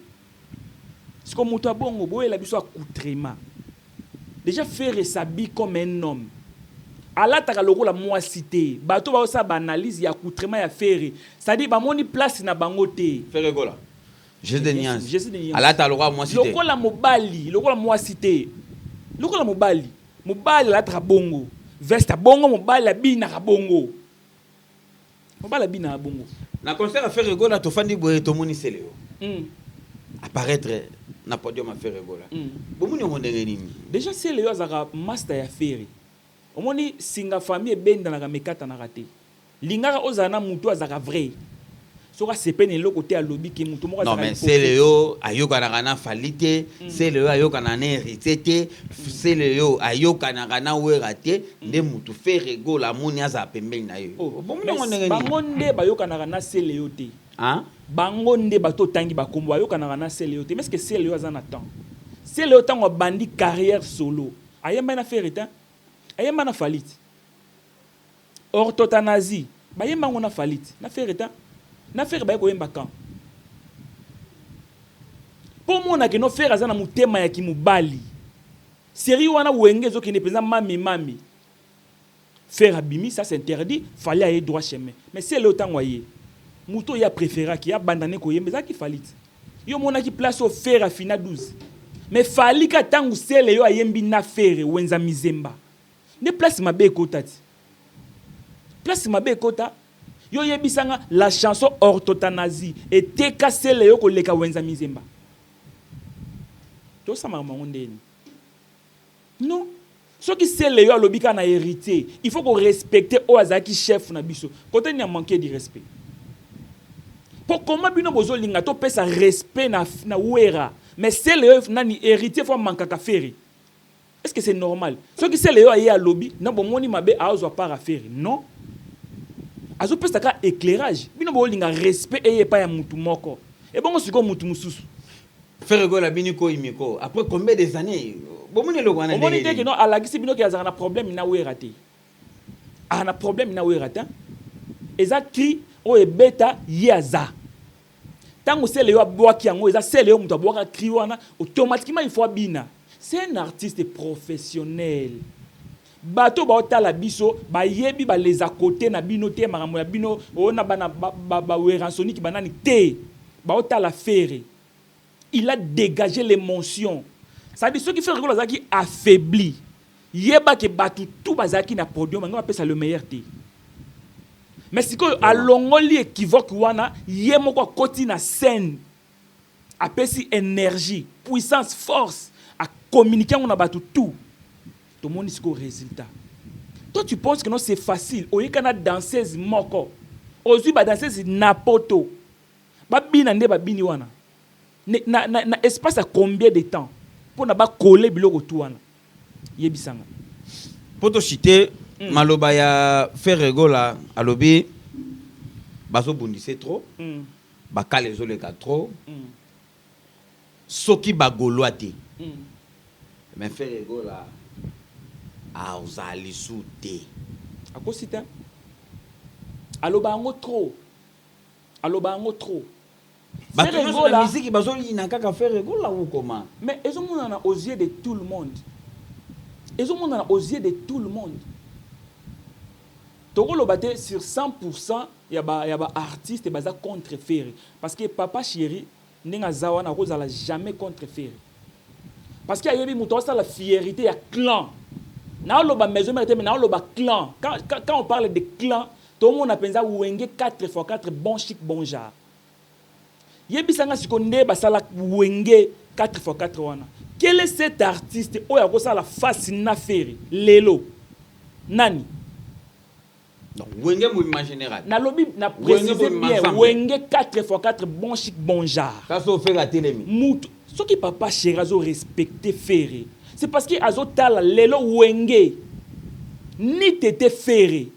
Speaker 1: Siko moto ya bongo, boyela biso accoutrement. Déjà Ferre s'habille comme un homme, alataka lokola mwasi te. Bato baosala baanalyse ya accoutrement ya Ferre, c'est-à-dire bamoni place na bango te.
Speaker 2: Ferre Gola, Jésus de nuance.
Speaker 1: Jésus de nuance.
Speaker 2: Alata lokola mwasi te.
Speaker 1: Lokola mobali, lokola mwasi te, lokola mobali. Mobali alataka bongo, veste bongo, mobali abinaka bongo, mobali abinaka bongo.
Speaker 2: Na concert ya Ferre Gola, tofandi boye, tomoni Celeo apparaître na podium ya Ferre Gola. Bomoni yango ndenge nini?
Speaker 1: Déjà Celeo azalaka master ya Ferre. Omoni singa famille ebendanaka, mekatanaka te. Lingaka ozala na mutu azalaka vrai. Soki asepeni eloko te, alobi ke mutu moko
Speaker 2: Non, mais Celeo ayokanaka na Fally te, Celeo ayokanaka na Héritier te, Celeo ayokanaka na Wera te. Nde mutu Ferre Gola amoni azala pembeni na ye.
Speaker 1: Oh,
Speaker 2: bomoni yango ndenge nini?
Speaker 1: Bango nde bayokanaka na Celeo te.
Speaker 2: Hein?
Speaker 1: Bango nde bato otangi bakombo bayokanaka na Celeo te. Mais ce que Celeo aza na temps, Celeo ntango abandi carrière solo, ayembani na Ferre te, ayemba na Fally te. Orthotanasie, bayemba yango na Fally te, na Ferre te. Na Ferre baye koyemba quand? Mpo omonake no Ferre aza na motema ya kimobali. Série wana Wenge ezokende mpenza mami mami, Ferre abimi Ça s'interdit, Fally aye droit chemin. Mais Celeo ntango aye, moto oyo apréféraki abanda ne koyemba ezalaki Fally te. Yo omonaki place oyo Ferre afina 12, mais Fally ka ntango Celeo ayembi na Ferre Wenza Mizemba, nde place mabe ekota ti, place mabe ekota. Yo oyebisanga, la chanson Orthotanasie eteka Celeo koleka Wenza Mizemba? Tosamaka bango ndeni? Non. Soki Celeo alobi kaka na Héritier, il faut korespecte oyo azalaki chef na biso. Kote nini ya manque du respect? Mpo koma bino bozolinga topesa respect na Wera, mais Celeo nani, Héritier faut amankaka Ferre. Est ce que c'est normal? Soki Celeo aye alobi na bomoni mabe, aozwa part affaire? Non, azopesa kaka éclairage. Bino bolinga respect eye epai ya mutu moko, ebongo sikoyo mutu mosusu?
Speaker 2: Ferre Gola bini ko imiko après combien des années? Bomoni eloko wana?
Speaker 1: Omoni te ke non, alakisi bino ke azalaka na problème na Wera te. Aa na problème na Wera te. Eza cri oyo ebeta ye aza ntango Celeo abwaki yango. Eza Celeo moto abwaka cri wana, automatiquement il faut abina. C'est un artiste professionnel. Bato baotala biso bayebi baleza kote na bino te, makambo ya bino oyo na bana baWerrasoniki banani te. Baotala Ferre, il a dégagé l'émotion. C'est-à-dire soki Ferre Gola azalaki affaibli, yebaki bato tu bazalaki na podium bango bapesa le meilleur te. Mais sikoyo alongoli équivoque wana, ye moko akoti na scène, apesi énergie, puissance, force, acommuniquer yango na bato tout. Tomoni sikoyo résultat. Toi, tu penses que non, c'est facile? Oyeka na danseuse moko, ozwi badanseuse na poto, babina nde babini wana na espace ya combien de temps mpona bakole biloko tu wana? Yebisanga.
Speaker 2: Mpo toshite maloba ya Ferre Gola, alobi bazobundise trop, bakala ezoleka trop. Soki bagolwa te, mais Ferre Gola azali su te.
Speaker 1: Akosi te, aloba yango trop, aloba yango trop.
Speaker 2: Bato nyonso na miziki bazoyina kaka Ferre Gola ou comment?
Speaker 1: Mais ezomonana aux yeux de tout le monde, ezomonana aux yeux de tout le monde. Tokoloba te sur 100 ya baartiste baza contre Ferre, parce que Papa Chéri, ndenge aza wana, akozala jamais contre Ferre, parce que ayebi moto asala fierté ya clan. Naoloba Maison Mère te, mais naoloba clan. Quand on parle de clan, tomona mpenza Wenge 4 x 4, bon chic bon genre. Yebisanga siko nde basala Wenge 4 x 4 wana, quel est cet artiste oyo akosala face na Ferre lelo? Nani?
Speaker 2: Donc Wenge mouvement général.
Speaker 1: Nalobi na préciser bien, Wenge 4 x 4, bon chic bon genre.
Speaker 2: Kasi oFerre atelemi.
Speaker 1: Mutu soki Papa Chéri azo respecter Ferre, c'est parce que azotala lelo Wenge ni tete Ferre,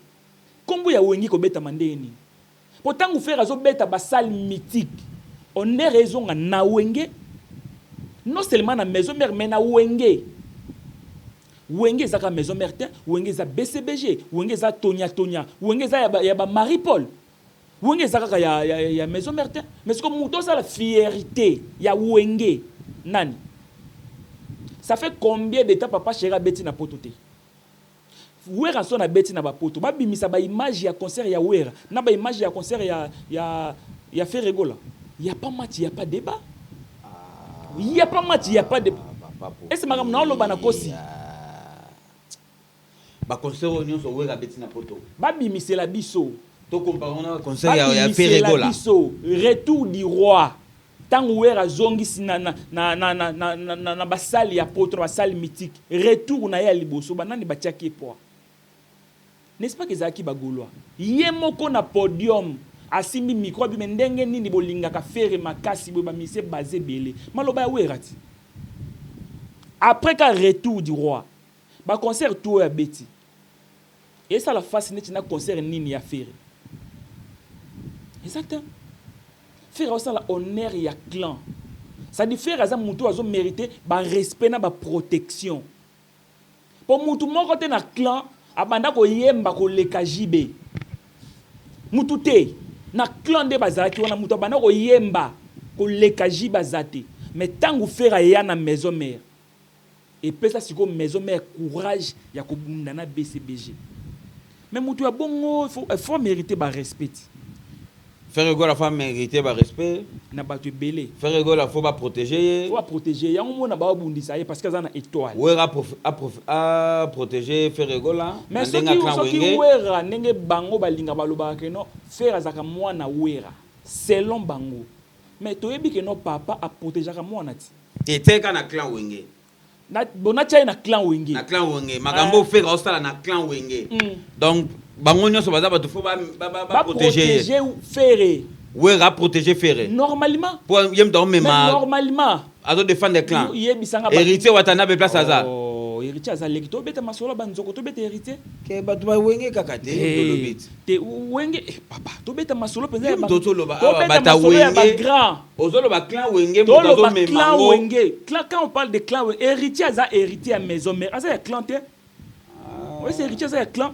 Speaker 1: nkombo ya Wenge kobetama ndenge nini? Po ntango Ferre azobeta basalle mythique, honneur ezonga na Wenge, non seulement na Maison Mère, mais na Wenge. Wenge ezaka Maison Mère te, Wenge eza BCBG, Wenge eza Tonya Tonya, Wenge eza ya ba Marie Paul. Wenge eza kaka ya Maison Mère te. Mais siko moto osala fierté ya Wenge, nani? Ça fait combien de temps Papa Chéri abeti na poto te? Wera so na beti na bapoto, babimisa baimage ya concert ya Wera na baimage ya concert ya Ferre Gola. Y a pas match, y a pas débat, y a pas match, y a pas débat. Ese makambo na oloba na kosi?
Speaker 2: Baconcert oyo nyonso Wera abeti na poto,
Speaker 1: babimisela biso.
Speaker 2: Tocompare na concert ya Ferre Gola.
Speaker 1: Biso retour du roi, ntango Wera azongisi na basali ya poto, na basali mythique, retour na ye ya liboso, banani batiaki ye poids? N'est-ce pas que ezalaki bagaulois? Ye moko na podium asimbi micro, abime: "Ndenge nini bolingaka Ferre makasi boye? Bamise baza ebele." Maloba ya Wera ti après ka retour du roi, baconcert to oyo abeti esala face neti na concert nini ya Ferre? Eza te. Ferre aosala honneur ya clan, c'est-à-dire Ferre aza motu azomérite barespect na baprotection, mpo mutu moko te na clan abanda koyemba koleka JB. Mutu te na clan nde bazalaki wana, mutu abanda koyemba koleka JB aza te. Mais ntango Ferre aya na Maison Mère, epesa sikoyo Maison Mère courage ya kobunda na BCBG. Mais mutu ya bongo, faut mériter barespect.
Speaker 2: Ferre Gola faut mériter barespect.
Speaker 1: Na bato ebele.
Speaker 2: Ferre Gola faut baprotéger ye.
Speaker 1: Faut baprotéger yango, mona baobundisa ye parce que aza na étoile.
Speaker 2: Wera aprotéger Ferre Gola.
Speaker 1: Mais soki Wera, ndenge bango balinga balobaka ke non, Ferre azalaka mwana Wera selon bango, mais toyebi ke non, papa aprotégeaka mwana ti.
Speaker 2: Eteka na clan Wenge.
Speaker 1: Bon, natia ye na clan Wenge.
Speaker 2: Na clan Wenge, makambo Ferre osala na clan Wenge, donc bango nyonso baza bato faut baprotéger
Speaker 1: ye. Ferre.
Speaker 2: Wera protéger Ferre.
Speaker 1: Normalement.
Speaker 2: Po ye moto aomema.
Speaker 1: Normalement.
Speaker 2: Azodéfendre clan.
Speaker 1: Yebisanga.
Speaker 2: Héritier Watanabe, place aza.
Speaker 1: Oh, Héritier aza leki. Tobeta masolo banzoko, tobeta Héritier.
Speaker 2: Ke bato bawenge kaka te, tolobi.
Speaker 1: Te, Wenge, papa, tobeta masolo mpenza.
Speaker 2: Tozoloba.
Speaker 1: Tobeta masolo ya bagrand.
Speaker 2: Ozoloba clan Wenge, moto azomema.
Speaker 1: Clan Wenge, clan, quand on parle de clan Wenge, Héritier aza héritier ya Maison Mère, aza ya clan te. Oyo c'est Héritier aza ya clan.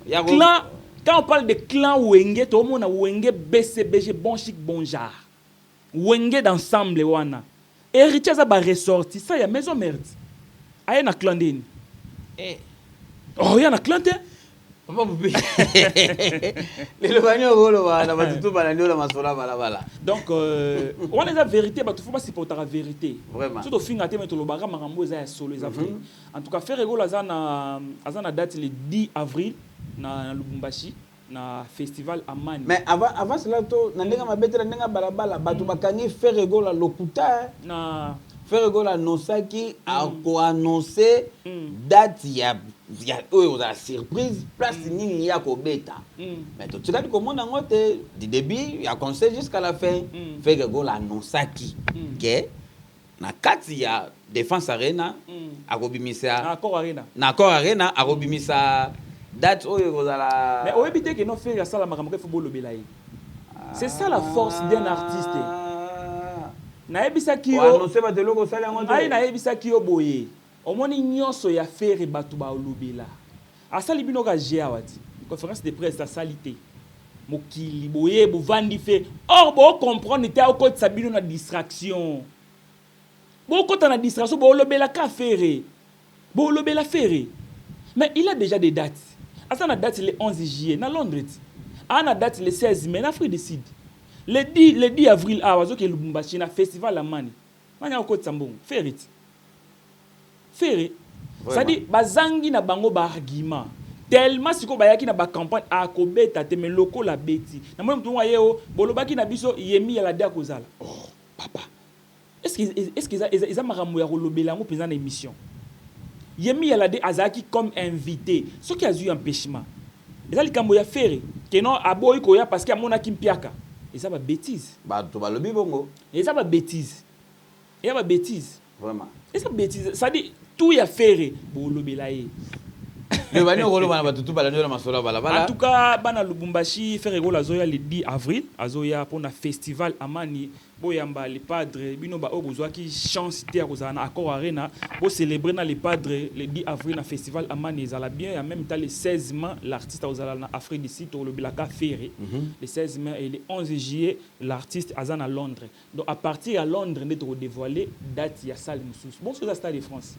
Speaker 1: Clan, quand on parle de clan Wenge, tomona Wenge BCBG, bon chic bon genre, Wenge d'ensemble wana, Héritier aza baressortissant ya Maison Mère. Aye na clan ndeni? Oh, ya na clan te.
Speaker 2: Papa Popi, lelo bani okoloba na bato tu balandi oyo na masolo ya balabala?
Speaker 1: Donc wana eza vérité, bato faut basupportaka vérité.
Speaker 2: Vraiment.
Speaker 1: So tofinga te, me tolobaka makambo eza ya solo, eza vrai. En tout cas, Ferre Gola aza na date le 10 avril na Lubumbashi, na festival Amani.
Speaker 2: Mais avant cela, to na ndenge mabe te, na ndenge ya balabala, bato bakangi Ferre Gola lokuta.
Speaker 1: Na
Speaker 2: Ferre Gola annonçaki, akoannonce date ya oyo ozala surprise, place nini ya kobeta. Mais totikali komona yango te. Du début ya concert jusqu'à la fin, Ferre Gola annonçaki ke na kati ya Défense Arena akobimisa.
Speaker 1: Na Accor Arena.
Speaker 2: Na Accor Arena akobimisa date oyo ekozala.
Speaker 1: Mais oyebi te ke no, Ferre asala makambo ke faut bolobela ye. C'est ça la force d'un artiste. Nayebisaki yo.
Speaker 2: Annonce bato eloko osali yango
Speaker 1: ngai
Speaker 2: te.
Speaker 1: Nayebisaki yo boye, omoni nyonso ya Ferre, bato balobela. Asali bino ka g awa ti conférence de presse asali te. Mokili boye bovandi fe, or bocomprendre te, akotisa bino na distraction. Bokota na distraction, bolobelaka Ferre, bolobela Ferre, mais il a déjà des dates. Aza na date le 11 juillet na Londres, ti aa na date le 16 mai na Afrique du Sud, le 10 avril awa azoke Lubumbashi na festival Amani. Nani akokotisa mbongo? Ferre ti Ferre. C'est-à-dire bazangi na bango baargument tellement. Sikoyo bayaki na bacampagne, akobeta te, mais lokola abeti, namoni motu moko aye o bolobaki na biso Yemi Alade akozala. Oh papa, est ce que eza makambo ya kolobela yango mpenza na émission? Yemi Alade azalaki comme invité. Soki azwi empêchement, eza likambo ya Ferre keno aboyi koya parce que amonaki mpiaka. Eza babêtise.
Speaker 2: Bato balobi bongo.
Speaker 1: Eza babêtise, eza babêtise.
Speaker 2: Vraiment.
Speaker 1: Eza bêtise. C'est-à-dire tout ya Ferre bolobela ye.
Speaker 2: Mais bani okoloba na bato tu balandi na masolo ya balabala.
Speaker 1: En tout cas, bana Lubumbashi, Ferre Gola azoya le 10 avril, azoya mpona festival Amani. Boyamba le Padre. Bino baoyo bozwaki chance te ya kozala na Accor Arena, bocélébrer na le Padre le 10 avril na festival Amani, ezala bien. En même temps, le 16 mai, l'artiste akozala na Afrique du Sud. Tolobelaka Ferre. Le 16 mai et le 11 juillet, l'artiste aza na Londres. Donc à partir ya Londres nde tokodévoile date ya salle mosusu. Bon, soki eza Stade de France.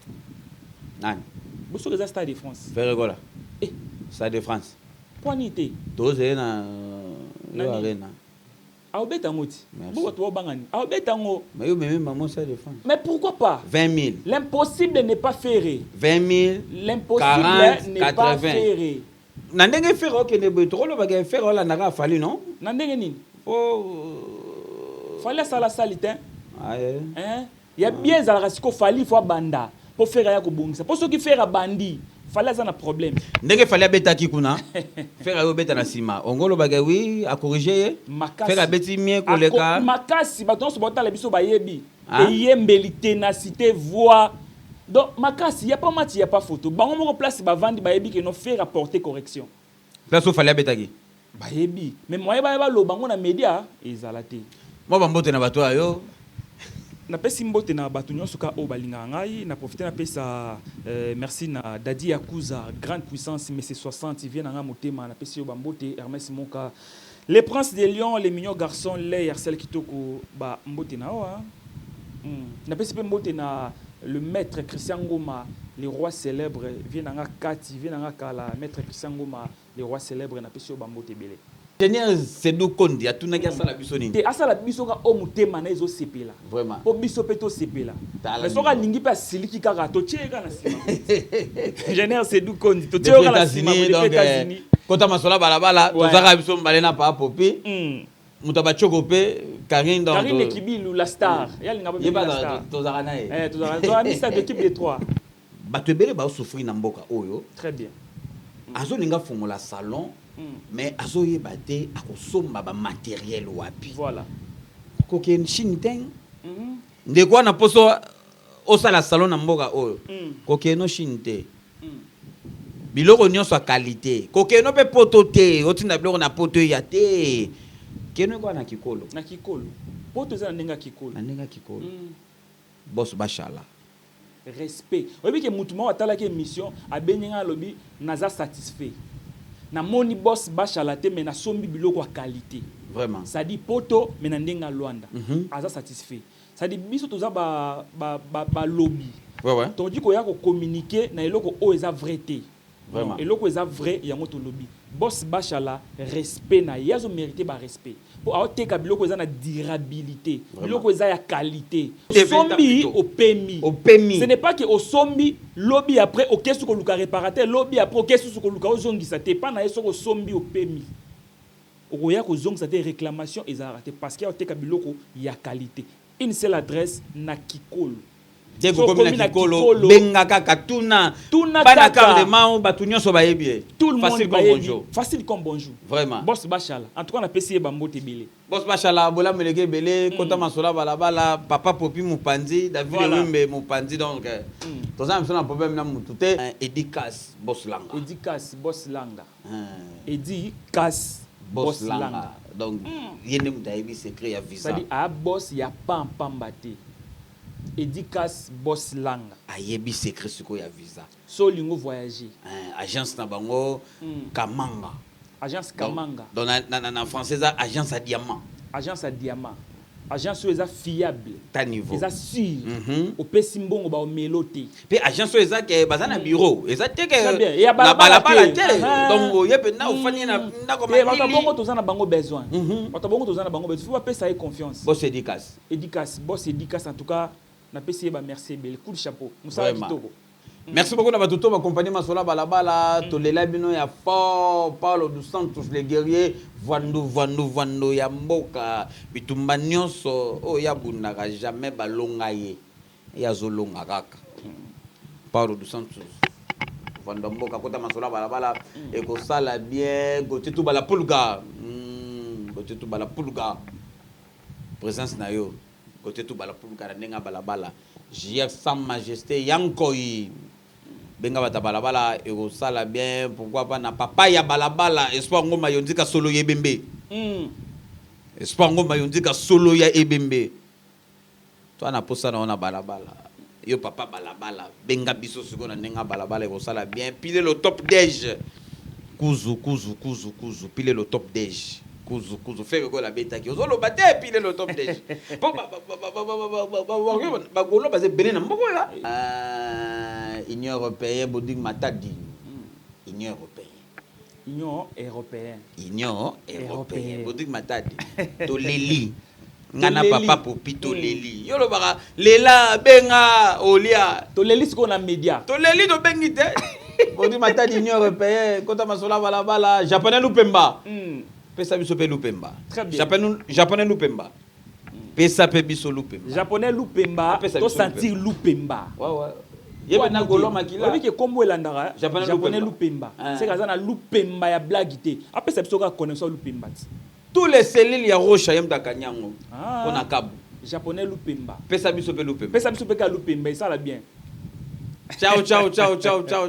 Speaker 2: Nani?
Speaker 1: Bo soki eza Stade de France.
Speaker 2: Ferre Gola?
Speaker 1: Eh.
Speaker 2: Stade de France?
Speaker 1: Pwani te.
Speaker 2: Tozele na
Speaker 1: Nani?
Speaker 2: Yo Arena.
Speaker 1: Aobeta yango ti.
Speaker 2: Merci.
Speaker 1: Bo bato baobangani, aobeta yango.
Speaker 2: Mais yo memi bango Stade de France.
Speaker 1: Mais pourquoi pas?
Speaker 2: 20 000.
Speaker 1: L'impossible n'est pas Ferre.
Speaker 2: 20 000.
Speaker 1: L'impossible
Speaker 2: 40,
Speaker 1: n'est pas
Speaker 2: 80.
Speaker 1: Ferre.
Speaker 2: Na ndenge Ferre okende boye, tokolobaka Ferre olandaka Fally, non?
Speaker 1: Na ndenge nini?
Speaker 2: Po
Speaker 1: Fally asala sali te.
Speaker 2: Aye.
Speaker 1: Hein? Ya bien ezalaka siko Fally fo abanda mpo Ferre aya kobongisa, mpo soki Ferre abandi, Fally aza na problème.
Speaker 2: Ndenge Fally abetaki kuna, Ferre ayo obeta na nsima, ongo olobaka wi acorrige ye.
Speaker 1: Makasi.
Speaker 2: Ferre abeti mie koleka.
Speaker 1: Makasi. Bato nyonso baotala biso bayebi.
Speaker 2: Hein?
Speaker 1: Eyembeli, ténacité, voix, donc makasi. Ya pas match, ya pas photo. Bango moko place bavandi bayebi ke no, Ferre apporter correction.
Speaker 2: Place oyo Fally abetaki.
Speaker 1: Bayebi, mais moye baya baloba ngo na média ezala te.
Speaker 2: Mwa bambote na bato ayo.
Speaker 1: Napesi mbote na bato nyonso ka oyo balingaka ngai. Na profite napesa merci na Dadi Yakuza, grande puissance, mais 60 vie na ngai motema. Napesi yo bambote, Hermès Moka, le prince de Lion, les mignons garçons, ley Arcel Kitoko, bambote na yo. Napesi mpe mbote na le maître Christian Ngoma, le roi célèbre, vie na nga kati, vie na nga kala. Maître Christian Ngoma, le roi célèbre, napesi yo bambote ebele.
Speaker 2: Ingénieur Sedou Kondi atunaki asala biso nini?
Speaker 1: Te, asala biso ka oyo motema na ezosepela.
Speaker 2: Vraiment.
Speaker 1: Mpo biso mpe tosepela.
Speaker 2: Tala.
Speaker 1: Mais soki alingi mpe asiliki kaka, totie ye kaka na nsima. Ingénieur Sedou Kondi, totie
Speaker 2: Depuis
Speaker 1: yo kaka na nsima.
Speaker 2: États-Unis.
Speaker 1: Depuis
Speaker 2: Donc
Speaker 1: États-Unis.
Speaker 2: Kota masolo ya balabala. Tozaka biso mibale na papa Popi, moto ya batioko mpe Karine, donc
Speaker 1: Karine Kibilu, la star, ye alinga
Speaker 2: ye
Speaker 1: la star.
Speaker 2: Tozalaka na ye.
Speaker 1: Eh, tozala misa d'équipe de trois.
Speaker 2: Bato ebele baosouffrir na mboka oyo.
Speaker 1: Très bien.
Speaker 2: Azolinga fongola salon, mais azoyeba te akosomba bamatériel wapi.
Speaker 1: Voilà.
Speaker 2: Kokende Chine te. Ndeko wana, mposo osala salon na mboka oyo, kokende no Chine te. Biloko nyonso ya qualité, kokende mpe poto te, otinda biloko na poto eya te. Kende kaka na Kikolo.
Speaker 1: Na Kikolo, poto eza na ndenge ya Kikolo.
Speaker 2: Na ndenge ya Kikolo. Bos Bashala.
Speaker 1: Respect. Oyebi ke mutu moko atalaki émission, abengi ngai, alobi naza satisfait, namoni Boss Bashala te, mais nasombi biloko ya qualité.
Speaker 2: Vraiment.
Speaker 1: C'est-à-dire poto, mais na ndenge ya Lwanda. Aza satisfait. C'est-à-dire biso toza balobi ba, ba, balobi. Tokoki koya kocommuniquer na eloko oyo eza vrai te.
Speaker 2: Vraiment.
Speaker 1: Non, eloko eza vrai, yango tolobi. Boss Bashala, respect na ye, azomérite barespect mpo aoteka biloko eza na durabilité.
Speaker 2: Vraiment.
Speaker 1: Biloko eza ya qualité.
Speaker 2: Te
Speaker 1: Osombi,
Speaker 2: plutôt.
Speaker 1: opemi.
Speaker 2: Opemi.
Speaker 1: Ce n'est pas que osombi, lobi après oke suki koluka réparateur, lobi après oke susu koluka ozongisa te. Epa na ye, soki osombi, opemi, okoya kozongisa te, réclamation ezalaka te, parce que aoteka biloko ya qualité. Une seule adresse, na Kikolo.
Speaker 2: Te
Speaker 1: Soki
Speaker 2: kokomi
Speaker 1: okomi
Speaker 2: na
Speaker 1: na
Speaker 2: Kikolo,
Speaker 1: Kikolo,
Speaker 2: benga kaka, tuna.
Speaker 1: Tuna
Speaker 2: Bana
Speaker 1: kaka.
Speaker 2: quart de mao, bato nyonso bayebi ye.
Speaker 1: Tout le
Speaker 2: Facile
Speaker 1: monde
Speaker 2: comme
Speaker 1: bayebi.
Speaker 2: bonjour.
Speaker 1: Facile comme bonjour.
Speaker 2: Vraiment.
Speaker 1: Boss Bashala, en tout cas napesi ye bambote ebele.
Speaker 2: Boss Bashala, bolamu eleki ebele. Kota masolo ya balabala, papa Popi mopanzi, David
Speaker 1: Voilà.
Speaker 2: Wimbe mopanzi, donc toza na biso na problème na mutu te. Edi Kas, Boss Langa.
Speaker 1: Edi Kas, Boss Langa. Edi Kas,
Speaker 2: Boss
Speaker 1: Boss
Speaker 2: Langa.
Speaker 1: Langa.
Speaker 2: Donc ye nde moto ayebi secret ya visa.
Speaker 1: C'est-à-dire a boss ya pampamba te. Edi Kas, Boss Langa.
Speaker 2: Ayebi secret sikoyo ya visa.
Speaker 1: So olingo voyager.
Speaker 2: Agence na bango Kamanga.
Speaker 1: Agence Kamanga.
Speaker 2: Donc na français eza agence ya diamant.
Speaker 1: Agence ya diamant, agence oyo eza fiable.
Speaker 2: Ta niveau.
Speaker 1: Eza sûr. Opesi mbongo, baomelo te.
Speaker 2: Mpe agence oyo eza ke baza na bureau, eza te ke
Speaker 1: Très bien. Ya
Speaker 2: na
Speaker 1: balabala
Speaker 2: balabala
Speaker 1: te.
Speaker 2: te. Donc oye mpenza, ofandi na ndako.
Speaker 1: Te, bato ya
Speaker 2: malili.
Speaker 1: bongo toza na bango besoin. Bato ya bongo toza na bango besoin, faut bapesa ye confiance.
Speaker 2: Boss Edikas.
Speaker 1: Edikas, boss Edikas, en tout cas napesi ye bamerci ebele, coup de chapeau, mosala
Speaker 2: Vraiment.
Speaker 1: kitoko.
Speaker 2: Merci beaucoup na bato to bakompagnie Masolo Balabala. Tolela bino ya fort. Paulo dos Santos le guerrier, vandu vandu vandu ya mboka, bitumba nyonso oyo abundaka, jamais balonga ye, ye azolonga kaka. Paulo dos Santos, vandu ya mboka, kota Masolo Balabala, ekosala bien. Gautier Tubala Pulga, Gautier Tubala Pulga, présence na yo, Gautier Tubala Pulga, na ndenge ya balabala. JF sans majesté yankoi, benga bato ya balabala, ekosala bien. Pourquoi pas na papa ya balabala, Espoir Ngoma Yondika solo yebembe. Espoir Ngoma Yondika solo ya ebembe, to na posa na yo na balabala, yo papa balabala, benga biso sikoyo na ndenge ya balabala, ekosala bien. Pile le top dege, kuzu kuzu kuzu kuzu, pile le top dege, kuzu kuzu, Ferre Gola abetaki, ozoloba te. Pile le top dege po bagolo baza ebele na mboka oyo. Union européenne, Boding Matadi, Union européenne.
Speaker 1: Union européenne.
Speaker 2: Union européenne.
Speaker 1: Européenne.
Speaker 2: Boding Matadi, toleli nga na
Speaker 1: Toleli.
Speaker 2: Papa Popi, toleli. Yo olobaka lela, benga olia.
Speaker 1: Toleli sikoyo na média.
Speaker 2: Toleli, tobengi te. Boding Matadi, Union européenne, kota Masola Balabala. Japonais Lupemba, pesa biso mpe Lupemba.
Speaker 1: Très bien.
Speaker 2: Japonais Lupemba, pesa mpe biso Lupemba.
Speaker 1: Japonais Lupemba.
Speaker 2: Apesa biso.
Speaker 1: Tosentir Lupemba.
Speaker 2: Ouais. Ye mpe na golo makila.
Speaker 1: Oyebi ke kombo elandaka.
Speaker 2: Japonais.
Speaker 1: Japonais.
Speaker 2: Lupemba.
Speaker 1: Lupemba.
Speaker 2: Ah.
Speaker 1: Seke aza na Lupemba ya blague te, apesa biso kaka connexion Lupemba ti.
Speaker 2: Tous les cellules ya Rocha, ye mutu akangi yango.
Speaker 1: Ah.
Speaker 2: Mpo na kabu.
Speaker 1: Japonais Lupemba.
Speaker 2: Pesa biso mpe Lupemba.
Speaker 1: Pesa biso mpe kaka Lupemba, esala bien.
Speaker 2: Ciao, ciao, ciao, ciao, ciao.